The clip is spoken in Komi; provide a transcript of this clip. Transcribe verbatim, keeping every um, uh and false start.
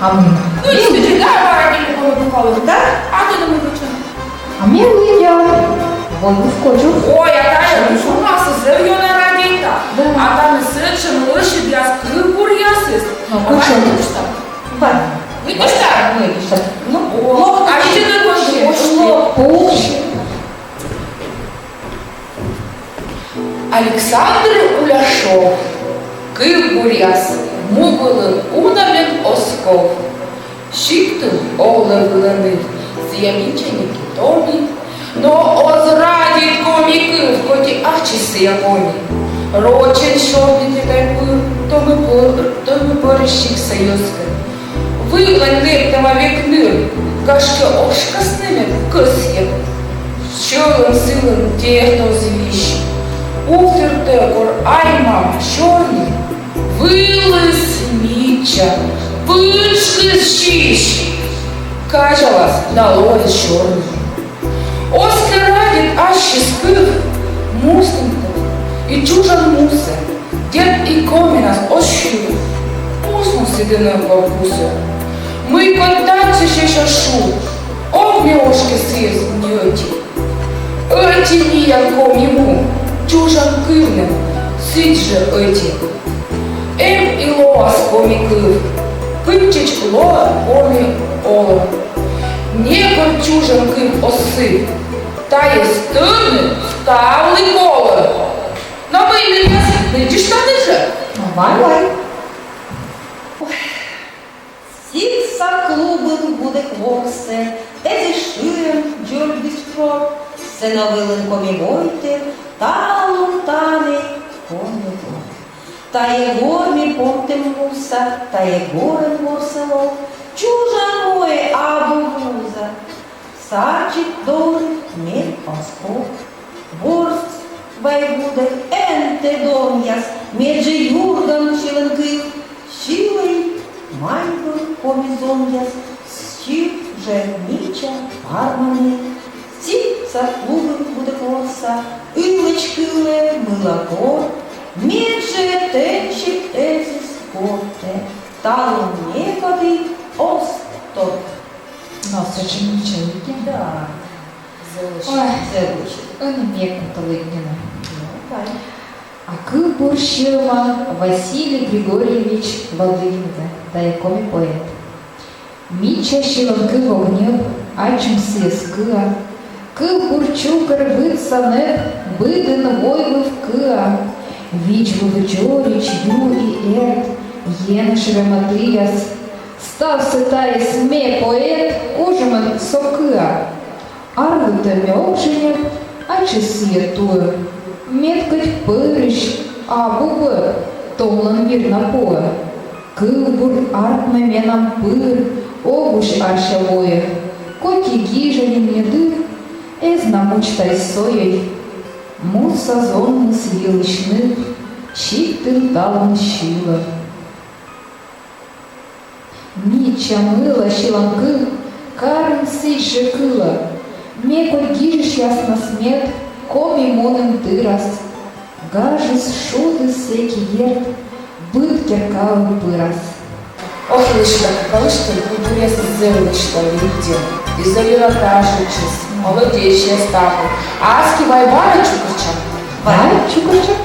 А мый? Ну, если ты, да, бара били коми пукалык. Да? А ты думаешь, что? А ме лыддя. Вой уж кочу. Ой, а тая, ну, у нас зэв ёна радейта. Да. А там и сэтшӧм лӧсьыдъяс, кывбуръясыс. Ну, а кучӧм. Вай, ну, что? Вай. Видишь, да? Видишь, да? Ну, о, лок, а видишь, да, лок, лок. Пуксьы. Александр Уляшов. Кывбуръяс. Му вылын уна мед оз ков. Сиктын олӧ вылӧ ныв, сійӧ мичаник и томи. Но оз радейт коми кыв, кӧть и ачыс сійӧ коми. Рочӧн сёрнитӧ тай пыр, томи пӧр-, томи пӧрысь сиктса йӧзкӧд. Вывлань лэптӧма век ныр, гашкӧ, ошкасны мед кӧсйӧ. Сьӧлӧм сылӧн тіян оз вись. Увтыртӧ кор аймам сёрни, вылыс мича, пытшкыс сись. Казялас да лоас сёрни. Оз кӧ радейт ассьыс кыв, муслун кыв и чужан мусӧ. Дерт и коминас оз сьывны, муслун сы дінӧ кор кусӧ. Мыйкӧ татчӧ сэсся шу, ог ме ошкӧ сійӧс ни ӧти. Ӧти миян коми му, чужан кывным, сідз жӧ ӧти. Эм и лоас коми кыв, кытчӧдз лоӧ коми олӧм. Некор чужан кыв оз сыв, тайӧс тӧдны ставлы колӧ. Но мый нӧ, нӧ діштанныд жӧ? Но вай, вай. Ой. Сиктса клубын гудӧк ворсӧ, эз и шыӧм дзоль быстро. Сцена вылын коми войтыр, талун тані коми гор. Тайӧ гор ми помтӧм муса, тайӧ горын ворсӧ лов, чужан муӧ абу вуза. Садзи дорӧ мед оз ков. Ворс вай гудӧк, эн тэ донъяс, меджӧ юрган сьыланкыв. Сьылӧй майбыр коми зонъяс, сьыв жӧ мича, парманӧй. Сиктса клубын гудӧк ворса, ылӧдз кылӧ мыла гор. Меджӧ тэнсьыд эз и скӧртӧ, талун некод и оз тор. Но сэтшӧм мича лыддя. Да. Зэв лӧсьыд. Ой, зэв лӧсьыд. Ӧні ме кута лыддьыны. Ну, давай. А кывбур сиӧма Василий Григорьевич Ладыгинлы, тайӧ коми поэт. Мича сьыланкыв ог ньӧб, ачым сійӧс кыа. Кывбур чукӧр быдса нӧб, быдын войвыв кыа. Видз вывті дзоридз ю и эрд, енэж рӧма тіяс. Ставсӧ тайӧс ме, поэт, кужӧмӧн со кыа. Арлыдтӧм ме ог жӧ ньӧб, ачыс сійӧ туӧ. Мед кӧть пӧрысь абу пӧ, томлӧн вир на пуӧ. Кывбур артмӧ менам пыр, ог усь ася войӧ. Кӧть и гижа нин ме дыр, эз на мудз тай сойӧй. Муса зоныс йылысь ныв, сиктын талун сьылӧ. Мича мыла сьыланкыв, карын сідз жӧ кылӧ. Ме кӧть гижысьяснас мед, коми муным тырас. Гажыс шудыс сэки, дерт, быд керкаӧ пырас. Ох, лӧсьыда кукалыштӧм, кывбуръясыс зэв лӧсьыда лыддьӧны. И зэв ёна тшӧтш. Молодечьяс тані. А аски вай бара чукӧртчам. Вай чукӧртчам.